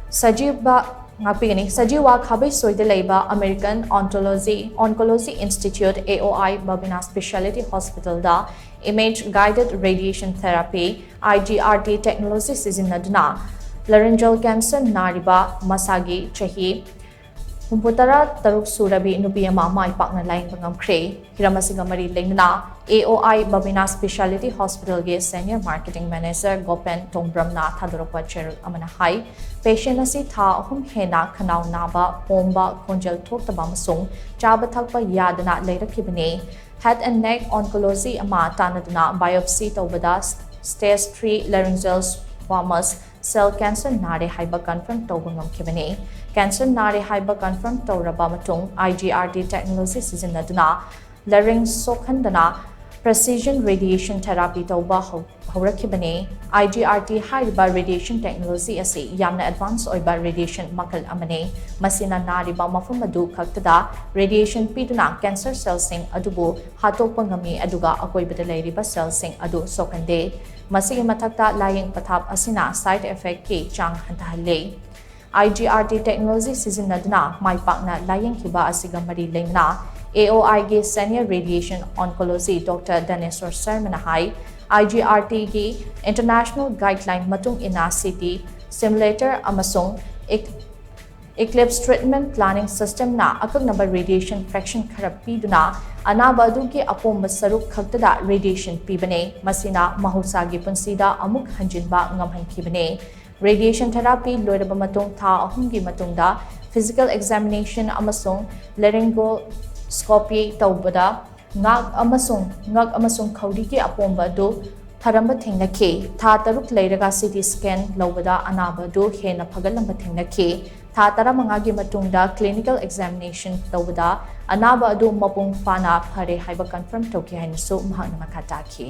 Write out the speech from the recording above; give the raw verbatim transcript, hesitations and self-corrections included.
ꯁꯖꯤꯋꯥ ꯉꯥꯛꯄꯤꯒꯅꯤ꯫ ꯁꯖꯤꯋꯥ ꯈꯥꯕꯩꯁꯣꯏꯗ ꯂꯩꯕ American Oncology, Oncology Institute, A O I, Babina Specialty Hospitalꯗ Image Guided Radiation Therapy, I G R T technology ꯁꯤꯖꯤꯟꯅꯗꯨꯅ laryngeal cancer ꯅꯥꯔꯤꯕ ꯃꯁꯥꯒꯤ ꯆꯍꯤ ꯍꯨꯝꯐꯨꯇꯔꯥ ꯇꯔꯨꯛ ꯁꯨꯔꯕꯤ ꯅꯨꯄꯤ ꯑꯃ ꯃꯥꯏ ꯄꯥꯛꯅ ꯂꯥꯌꯦꯡꯕ ꯉꯝꯈ꯭ꯔꯦ꯫ ꯍꯤꯔꯝ ꯑꯁꯤꯒ ꯃꯔꯤ ꯂꯩꯅꯅ A O I Babina Specialty Hospitalꯒꯤ Senior Marketing Manager ꯒꯣꯄꯦꯟ ꯇꯣꯡꯕ꯭ꯔꯝꯅ ꯊꯥꯗꯣꯔꯛꯄ ꯆꯦꯔꯣꯜ ꯑꯃꯅ ꯍꯥꯏ, patient ꯑꯁꯤ ꯊꯥ ꯑꯍꯨꯝ ꯍꯦꯟꯅ ꯈꯅꯥꯎ ꯅꯥꯕ, ꯄꯣꯝꯕ, ꯈꯣꯟꯖꯦꯜ ꯊꯣꯛꯇꯕ ꯑꯃꯁꯨꯡ ꯆꯥꯕ ꯊꯛꯄ ꯌꯥꯗꯅ ꯂꯩꯔꯛꯈꯤꯕꯅꯤ꯫ Head and neck oncology ꯑꯃ ꯇꯥꯟꯅꯗꯨꯅ biopsy ꯇꯧꯕꯗ stage three laryngeal squamous cell cancer ꯅꯥꯔꯦ ꯍꯥꯏꯕ confirm ꯇꯧꯕ ꯉꯝꯈꯤꯕꯅꯤ꯫ Cancer ꯅꯥꯔꯦ ꯍꯥꯏꯕ confirm ꯇꯧꯔꯕ ꯃꯇꯨꯡ, I G R T technology ꯁꯤꯖꯤꯟꯅꯗꯨꯅ larynx ꯁꯣꯛꯍꯟꯗꯅ precision radiation therapy ꯇꯧꯕ ꯍꯧ-, ꯍꯧꯔꯛꯈꯤꯕꯅꯤ꯫ I G R T ꯍꯥꯏꯔꯤꯕ radiation technology ꯑꯁꯤ ꯌꯥꯝꯅ advance ꯑꯣꯏꯕ radiation ꯃꯈꯜ ꯑꯃꯅꯤ꯫ ꯃꯁꯤꯅ ꯅꯥꯔꯤꯕ ꯃꯐꯝ ꯑꯗꯨ ꯈꯛꯇꯗ radiation ꯄꯤꯗꯨꯅ cancer cellꯁꯤꯡ ꯑꯗꯨꯕꯨ ꯍꯥꯠꯇꯣꯛꯄ ꯉꯝꯃꯤ, ꯑꯗꯨꯒ ꯑꯀꯣꯏꯕꯗ ꯂꯩꯔꯤꯕ cellꯁꯤꯡ ꯑꯗꯨ ꯁꯣꯛꯍꯟꯗꯦ꯫ ꯃꯁꯤꯒꯤ ꯃꯊꯛꯇ, ꯂꯥꯌꯦꯡ ꯄꯊꯥꯞ ꯑꯁꯤꯅ side effectꯀꯤ ꯆꯥꯡ ꯍꯟꯊꯍꯜꯂꯤ꯫ I G R T technology ꯁꯤꯖꯤꯟꯅꯗꯨꯅ ꯃꯥꯏ ꯄꯥꯛꯅ ꯂꯥꯌꯦꯡꯈꯤꯕ ꯑꯁꯤꯒ ꯃꯔꯤ ꯂꯩꯅꯅ, A O Iꯒꯤ Senior Radiation Oncology Doctor ꯙꯅꯦꯁꯣꯔ ꯁꯔꯃꯅ high, I G R Tꯒꯤ international guideline ꯃꯇꯨꯡ ꯏꯟꯅ C T simulator ꯑꯃꯁꯨꯡ ec-, ECLIPSE treatment planning systemꯅ ꯑꯀꯛꯅꯕ radiation fraction ꯈꯔ ꯄꯤꯗꯨꯅ ꯑꯅꯥꯕ ꯑꯗꯨꯒꯤ ꯑꯄꯣꯝꯕ ꯁꯔꯨꯛ ꯈꯛꯇꯗ radiation ꯄꯤꯕꯅꯤ꯫ ꯃꯁꯤꯅ ꯃꯍꯧꯁꯥꯒꯤ ꯄꯨꯟꯁꯤꯗ ꯑꯃꯨꯛ ꯍꯟꯖꯤꯟꯕ ꯉꯝꯍꯟꯈꯤꯕꯅꯤ꯫ Radiation therapy ꯂꯣꯏꯔꯕ ꯃꯇꯨꯡ ꯊꯥ ꯑꯍꯨꯝꯒꯤ ꯃꯇꯨꯡꯗ physical examination ꯑꯃꯁꯨꯡ laryngoscopy ꯇꯧꯕꯗ ꯉꯥꯛ ꯑꯃꯁꯨꯡ, ꯉꯛ ꯑꯃꯁꯨꯡ ꯈꯧꯔꯤꯒꯤ ꯑꯄꯣꯝꯕ ꯑꯗꯨ ꯐꯔꯝꯕ ꯊꯦꯡꯅꯈꯤ꯫ ꯊꯥ ꯇꯔꯨꯛ ꯂꯩꯔꯒ C T scan ꯂꯧꯕꯗ ꯑꯅꯥꯕ ꯑꯗꯨ ꯍꯦꯟꯅ ꯐꯒꯠꯂꯝꯕ ꯊꯦꯡꯅꯈꯤ꯫ ꯊꯥ ꯇꯔꯥꯃꯉꯥꯒꯤ ꯃꯇꯨꯡꯗ clinical examination ꯇꯧꯕꯗ ꯑꯅꯥꯕ ꯑꯗꯨ ꯃꯄꯨꯡ ꯐꯥꯅ ꯐꯔꯦ ꯍꯥꯏꯕ confirm ꯇꯧꯈꯤ ꯍꯥꯏꯅꯁꯨ ꯃꯍꯥꯛꯅ ꯃꯈꯥ ꯇꯥꯈꯤ꯫